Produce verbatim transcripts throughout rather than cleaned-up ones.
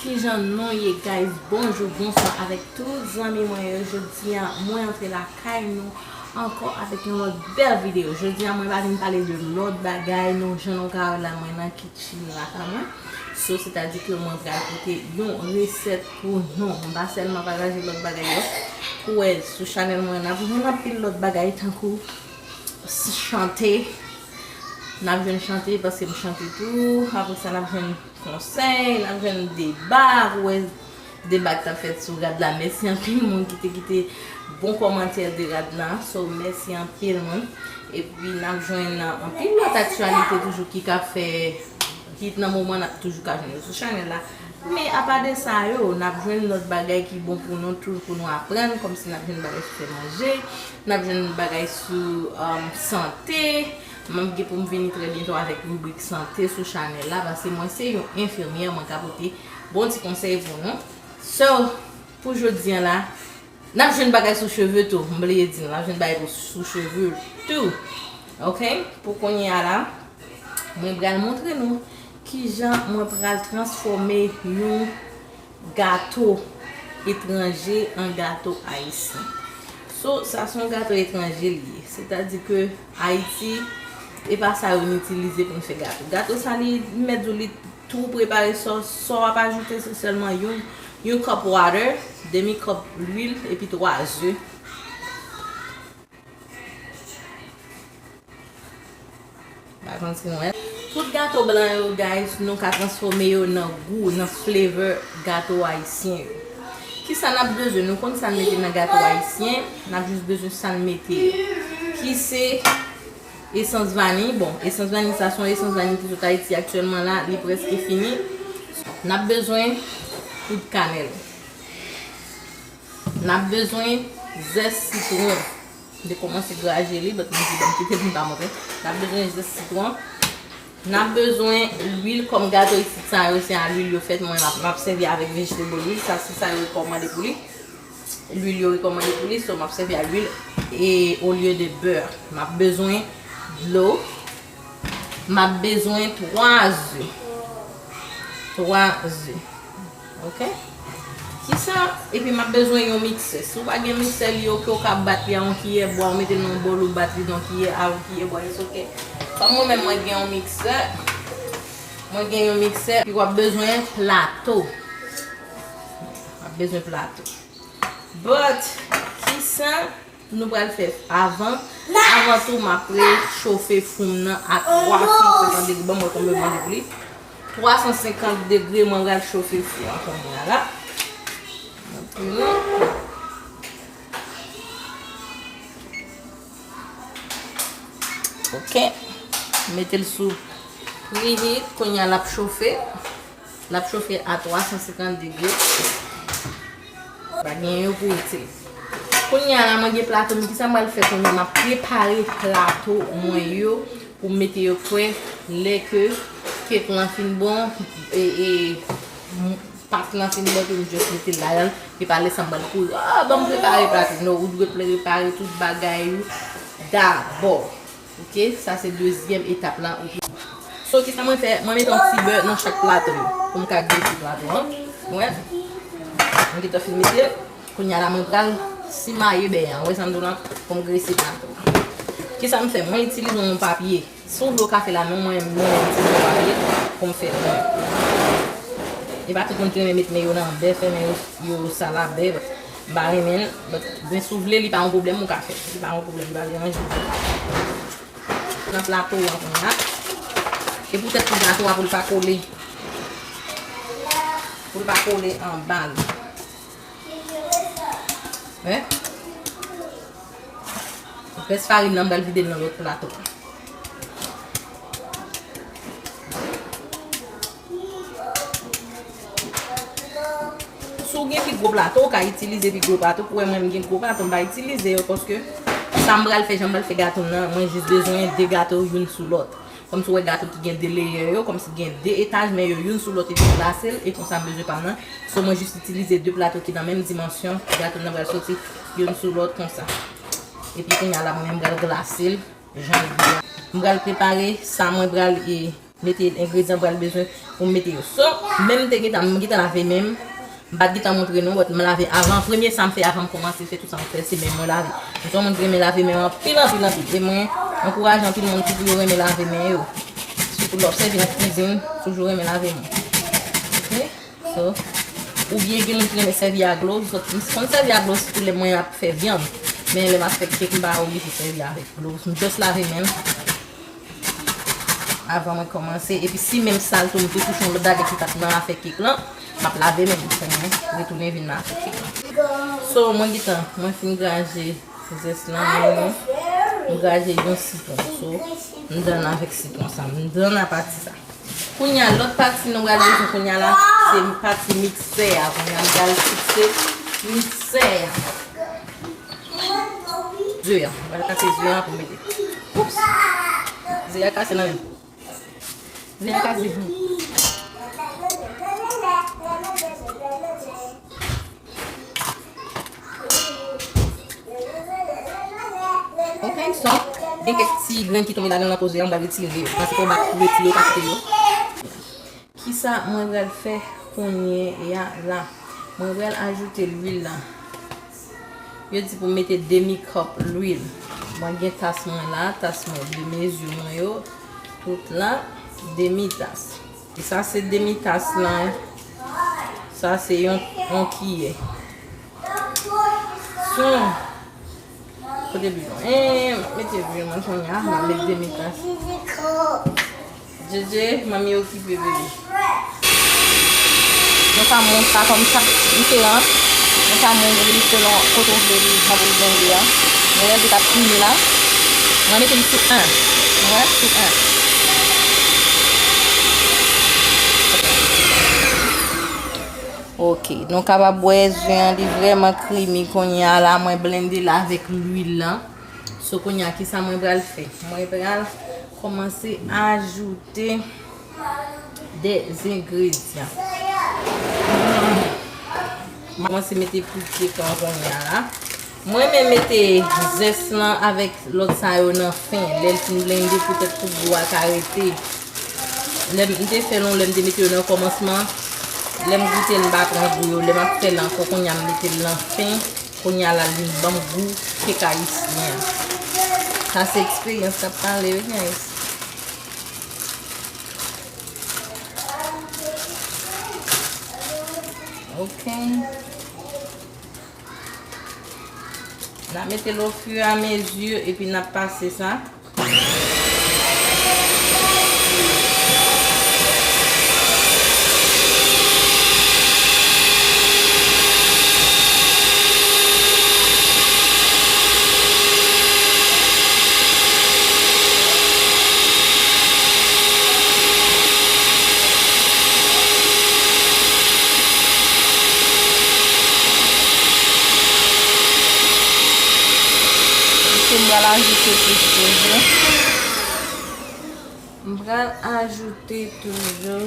Kijan nou ye, guys? Bonjou, bonswa avèk tout zanmi mwen yo. Jodi a, mwen antre lakay nou ankò avèk yon lòt bèl videyo. Jodi a, mwen pa vin pale de lòt bagay, non, jan nou ka wè la, mwen nan kitchen lakay mwen. So, sètadi ke mwen pral pote yon resèt pou nou. M pa sèlman pataje lòt bagay yo. Pou wè, sou chanèl mwen, n ap jwenn anpil lòt bagay, tankou s-, chante. N ap jwenn chante, paske m chante tou. Apre sa, n ap jwenn konsèy, n ap jwenn deba, pou wè deba k t ap fèt sou rad la. Mèsi anpil moun ki te kite bon kòmantè de rad la. So, mèsi anpil moun. Epi, n ap jwenn anpil lòt aktyalite toujou ki ka fè, ki nan moman n ap toujou ka jwenn yo sou chanèl la. Men, apa de sa yo, n ap jwenn lòt bagay ki bon pou nou, toujou pou nou aprann, kòmsi n ap jwenn bagay sou fè manje, n ap jwenn bagay sou, um, sante. M ap gen pou m vini trè byento avèk ribrik sante sou chanèl la, paske mwen se yon enfimyè, mwen ka pote bon ti konsèy pou nou. So, pou jodi a la, n ap jwenn bagay sou cheve tou. M bliye di nou, n ap jwenn bagay pou, sou cheve tou. Oke? Pou kounye a la, mwen pral montre nou kijan mwen pral transfòme yon gato etranje an gato ayisyen. So, sa se yon gato etranje li ye. Sètadi ke Ayiti, e pa sa yo n itilize pou n fè gato. Gato sa li, li mèt di w li tou prepare, sa w, sa w ap ajoute, se sèlman yon, yon cup water, demi cup lwil, epi twa ze. Pa konn si nou wè. Tout gato blan yo, guys, nou ka transfòme yo nan gou, nan flavor gato ayisyen yo. Kisa n ap bezwen? Nou konn sa n mete nan gato ayisyen, n ap jis bezwen sa n mete yo. Ki se esans vaniy. Bon, esans vaniy sa se yon esans vaniy ki sot Ayiti aktyèlman la, li prèske fini. N ap bezwen poud kanèl. N ap bezwen zès sitwon. M te kòmanse graje li, but mwen di, "Bon, kite m pa montre." N ap bezwen zès sitwon. N ap bezwen lwil, kòm gato isit sa yo, se a lwil yo fèt. Mwen, m ap, m ap sèvi avèk vegetable oil. Sa, se sa yo rekòmande pou li. Lwil yo rekòmande pou li, so m ap sèvi a lwil e olye de bè. M ap bezwen dlo. M ap bezwen twa ze. Twa ze. Oke? Kisa? Epi m ap bezwen yon miksè. Si w pa gen miksè, li oke, ou ka bat li a yon kiyè bwa, ou mete l nan yon bòl, ou bat li nan yon kiyè a, yon kiyè bwa, it's oke. Kòm mwen menm, mwen gen yon miksè. Mwen gen yon miksè. Epi w ap bezwen plato. W ap bezwen plato. But, kisa nou pral fè avan? Avan tou, m ap rechofe fou m nan a twa san senkant degre. Ban m wè konbyen m mande pou li. Twa san senkant degre, mwen pral chofe fou an kounye a la. Oke. Mete l sou preheat, kounye a l ap chofe. L ap chofe a twa san senkant degre. Pa gen yo pou itil. Kounye a la, mwen gen plato m. Kisa m pral fè kounye a? M ap prepare plato mwen yo pou m mete yo kwè lè ke kèk lan fin bon, e, e, m, pat lan fin bon, pou m just mete l ladan l. E pa lè sa m pral kouri, "Ah, ban m prepare plato." No, ou dwe prepare tout bagay ou dabò. Oke, sa se dezyèm etap la. Oke. So, kisa mwen fè? Mwen mete yon ti bè nan chak plato yo, pou m ka gresi plato an. Ou wè? Mwen gentan fin mete l. Kounye a la, mwen pral simaye bè an. Ou wè sa m di w la? Pou m gresi plato an. Kisa m fè? Mwen itilize yon papye. Si w vle, w ka fè la, men mwen, mwen itilize yon papye pou m fè bè. E pa tout moun ki renmen met men yo nan bè, fè men yo, yo sal a bè. M pa renmen l, but, men si w vle, li pa yon pwoblèm, ou ka fè. Li pa yon pwoblèm, li pa deranje. Nan plato an kounye a. E poutèt pou gato a, pou l pa kole. Pou l pa kole anba l. Wè? Rès farin nan, m pral vide l nan lòt plato. Si w gen pi gwo plato, w ka itilize pi gwo plato. Pou wè, mwen, m gen gwo plato, m pa itilize yo, paske sa m pral fè, jan m pral fè gato m nan, mwen jis bezwen de gato youn sou lòt. Kòmsi w wè gato ki gen de leyè yo, kòmsi gen de etaj, men yo youn sou lòt, epi glase l, e konsa m bezwen pa m nan. So, mwen jis itilize de plato ki nan menm dimansyon, gato m nan pral soti youn sou lòt konsa. Epi kounye a la, mwen menm m pral glase l, jan l ye a. M pral prepare sa mwen pral, e, Mete engredyan m pral bezwen pou m mete yo. So, menm m te gentan, m gentan lave men m. M pa t gentan montre nou, but m lave avan. Premye sa m fè avan m kòmanse fè tout sa m fè, se men mwen lave. M se yon moun ki renmen lave men anpil, anpil, anpil. E mwen ankouraje anpil moun tou pou yo renmen lave men yo. Sitou lè w ap sèvi nan kizin, toujou renmen lave men. Ok? So, oubyen gen moun ki renmen sèvi ak gloves. But m konn sèvi ak gloves sitou lè mwen ap fè vyann. Men lè m ap fè kèk, m pa oblije sèvi avèk gloves. M just lave men m. Avan mwen kòmanse. Epi si men m sal tou, m tou touche yon lòt bagay ki t ap nan afè kèk lan, m ap lave men m pou mwen retounen vin nan afè kèk lan. So, mwen gentan, mwen fin graje zès lan, men non. M graje yon sitwon. So, m done avèk sitwon sa. M done a pati sa. Kounye a, lòt pati nou pral bezwen kounye a la, se pati miksè a. Kounye a, m pral fikse miksè a. Ze a. Mwen kase ze a pou mete. Oups. Ze a kase nan men m. Ze a kase. Ok, so, gen kèk ti grenn ki tonbe ladan l akoz de a, m pral retire yo. Paske fò m pa retire yo, pa kite yo. Kisa mwen pral fè kounye a la? Mwen pral ajoute lwil la. Yo di pou m mete demi kòp lwil. Mwen gen tas mwen la, tas mwen de mezi mwen yo. Tout la, demi tas. E sa se demi tas lan. Sa se yon, yon kiyè. Son. Kote bidon? Eh, m ap mete bidon mwen kounye a, m ap mete demi tas. Djedje, manmi okipe bebe. Mwen ka monte sa kòm sa diferan. Mwen ka monte li selon kote w vle li, jan pou l blende a. Mwen wè li t ap fini la. Mwen mete li sou en. Mwen sou en. Ok, nou kapab wè zen an li vrèman creamy kounye a la, mwen blende l avèk lwil lan. So kounye a kisa mwen pral fè? Mwen pral kòmanse ajoute de zengredyan. Mwen kòmanse mete pike kan kounye a la. Mwen renmen mete zès lan avèk lòt sa yo nan fen. Lè l fin blende poutèt pou gou a ka rete. Lè m te fè l yon lè m te mete yo nan kòmansman. Lè m goute l m pa pran gou yo. Lè m ap fè l ankò kounye a m mete l nan fen. Kounye a la l vin ban m gou kek ayisyen an. Sa se eksperyans k ap pale wi guys. Ok. N ap mete l au fur et à mesure epi n ap pase sa. Misye m pral ajoute plis toujou. M pral ajoute toujou.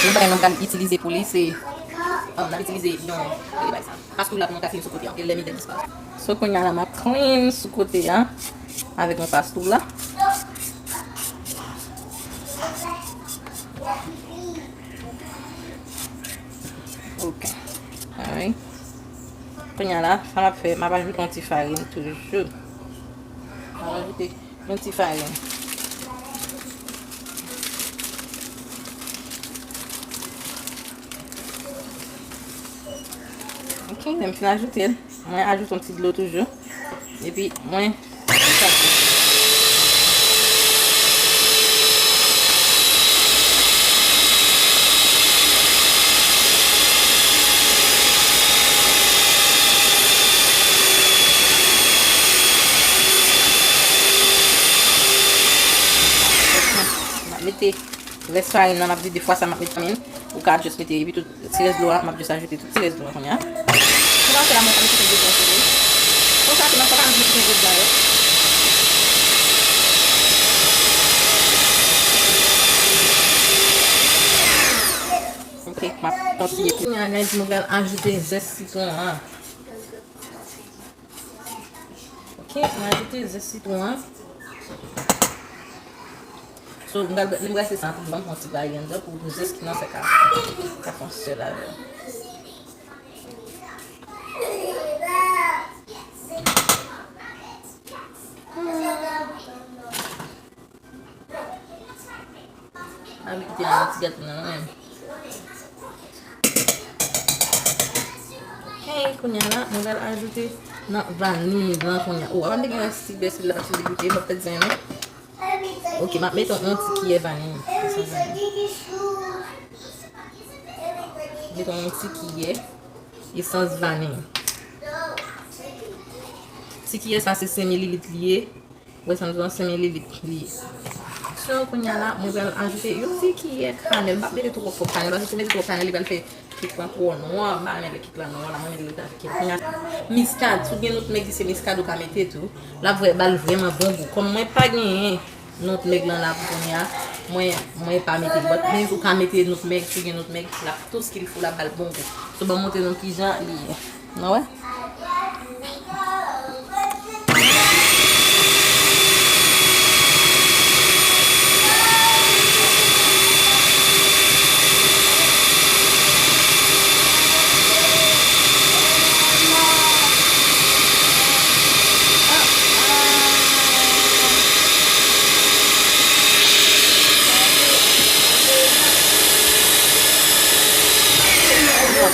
Yon bagay nou pral itilize pou li, se, um, n ap itilize yon, e, bagay sa. Pastouv la pou mwen ka clean sou kote a. Epi lè m vin disparet. So kounye a la m ap clean sou kote a avèk yon pastouv la. Ok. Alright. Kounye a la, sa m ap fè, m ap ajoute yon ti farin toujou. M ap ajoute yon ti farin. Ok, lè m fin ajoute l, mwen ajoute yon ti dlo toujou. Epi, mwen, mete rès farin nan, m ap vide fwa sa, m ap mete farin. Ou ka just mete epi tout ti rès dlo a, m ap just ajoute tout ti rès dlo a kounye a. Pou m ap fè la, mwen pa mete tout dlo a sou li. Konsa, tou, nan fwa pa mete tout dlo a yo. Ok, m ap kontinye. Kounye a, guys, mwen pral ajoute zès sitwon an. Ok, mwen ajoute zès sitwon an. So, m pral, lè m brase sa, pou ban m yon ti bagay anndan, pou zès ki nan sèk la ka fè yon sèl avè l. Mwen kite yon ti gato nan men m. Hey, kounye a la, mwen pral ajoute nan vaniy lan kounye a. O, avan m te gen yon ti bèsil la, m ap sou degoute, m ap pèdi zen, non. Ok, m ap mete yon ti kiyè vaniy. Esans vaniy. Mete yon ti kiyè esans vaniy. Ti kiyè sa se senk mililit li ye. Ou wè sa m di w an, senk mililit li ye. So, kounye a la, mwen pral ajoute yon ti kiyè kanèl. M p ap mete twòp twòp kanèl, paske si w mete twòp kanèl, li pral fè kèk lan twò nwa. M pa renmen lè kèk lan nwa, la, mwen mete li ta fè kèk. Kounye a, miskad, si w gen noutmèg, se miskad ou ka mete tou. L ap vre, ba l vrèman bon gou. Kòm mwen pa genyen noutmèg lan la pou kounye a, mwen, mwen pa mete li. But, men ou ka mete noutmèg, si w gen noutmèg, l ap tout ce qu'il faut, l ap ba l bon gou. So, ban m montre nou kijan li ye. Nou wè?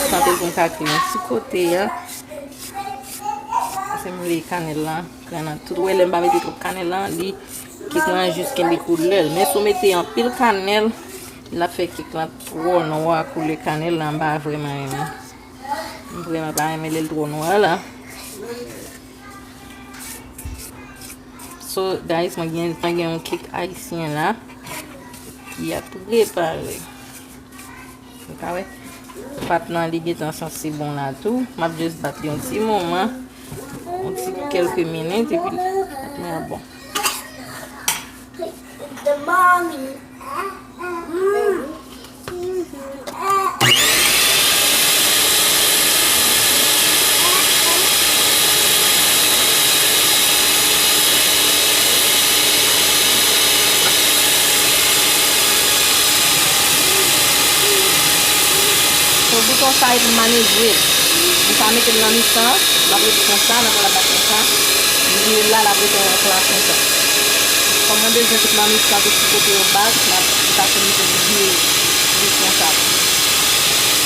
Sa te gen kake yon ti kote a. Se m vle kanèl la. Kanèl la tout. Ou wè lè m pa mete twòp kanèl la, li kèk lan jis kenbe koulè l. Men si w mete anpil kanèl, l ap fè kèk lan twò nwa, koulè kanèl la, m pa vrèman renmen. M vrèman pa renmen lè l twò nwa la. So, guys, mwen gen, mwen gen yon kèk ayisyen la ki ap prepare. Ou ka wè? Pat lan li gentan sanse bon la tou. M ap just bat li yon ti moman, yon ti kèlke minit, epi pat mwen ap bon. So, bouton sa e pou m manevre l. M pa mete l nan mitan, m ap rete konsa, m ap bat konsa. M vire l la, l ap rete yon pla konsa. Kòm mwen bezwen tout mamit sa tout sou kote yo bat, m ap pase mete li vire, vire konsa.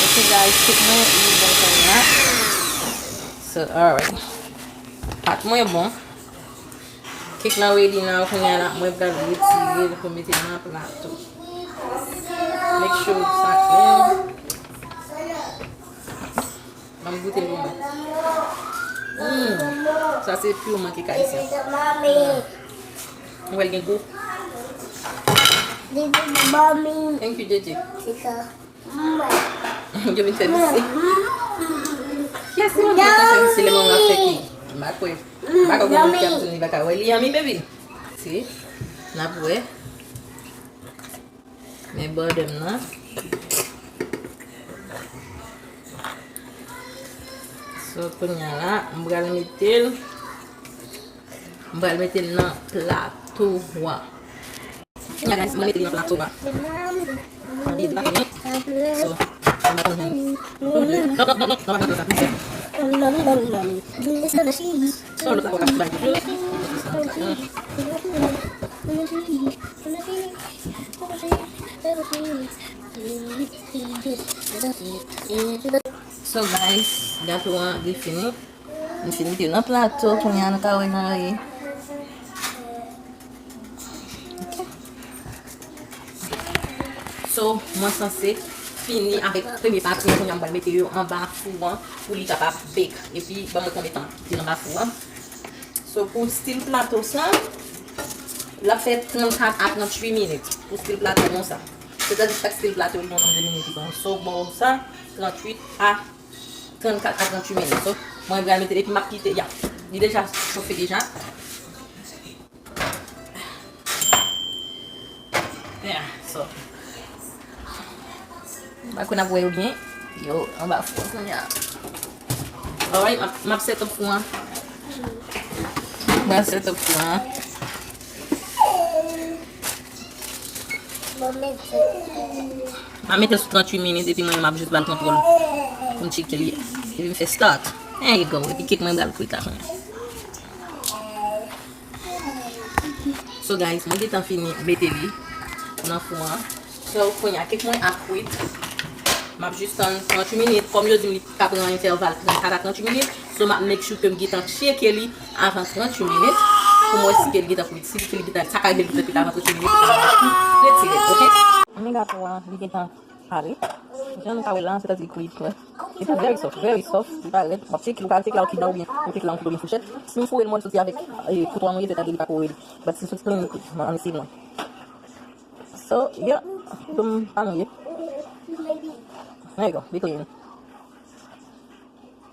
Ok, guys, tout mwen, li bon kounye a. So, alright. Pat mwen bon. Kèk lan ready now, kounye a la, mwen pral retire l pou mete nan plato. Make sure sa klè. Ban m goute l pou mwen. Mm, sa se pure manke ayisyen. Ou wè l gen gou. Thank you, J J. Yo vin fè vise. Yes, mwen vin fè vise, lè mwen ap fè ki. M pa kwè. M pa kwè gen moun ki ap di li pa ka wè li yummy, baby. Si. N ap wè. Men bòdè m nan. So, kounye a la, m pral mete l. M pral mete l nan plato a. Kounye a, guys, mwen mete li nan plato a. Mwen vide la, so, mwen pa konn menm. So, lòt la, mwen ap bay. So, guys, gato an, li fini. M fin mete yo nan plato, kounye a nou ka wè jan yo ye. Ok. So, mwen sanse fini avèk premye pati an, kounye a m pral mete yo anba fou an pou li kapab bake. Epi, ban m wè konbyen tan li anba fou an. So, pou stil plato sa, l ap fè trannkat a tranntuit minit. Pou stil plato konsa. Sètadi chak stil plato li gon nonb de minit li pran. So, bò sa, tranntuit a trannkat a tranntuit minit. So, mwen pral mete l epi m ap kite, ya. Li deja chofe deja. Yeah, so. M pa kwè n ap wè yo byen. Yo anba fou an kounye a. Alright, m ap, m ap set up fou an. Sa se top plan. M ap mete l sou tranntuit minit epi mwen m ap jis ba l kontwòl pou m tcheke li. Epi m fè start. There you go. Epi kek mwen ba l kwit la kounye a. So guys, mwen gentan fini mete li nan fou an. So kounye a kek mwen ap kwit. M ap jis tann tranntuit minit. Kòm yo di m li ka pran entèval trant a tranntuit minit. So m ap make sure ke m gentan tcheke li avan tranntuit minit. Pou m wè si ke li gentan kwit. Si li gentan, sa ka rive li gentan kwit avan tranntuit minit. Retire, ok? Men gato a, li gentan pare. Jan nou ka wè la, se ta di kwit, wè. Li te very soft, very soft, li pa rèd. W ap tcheke, ou ka tcheke la ou ki dan oubyen ou tcheke la ou ki oubyen fouchèt. Si m foure l, mwen soti avèk e, koutwa mwen ye, se ta di li pa ko rèd. But si soti clean, li kwit. Mwen ann eseye l mwen. So, yeah, dom pa mouye. There you go, li clean.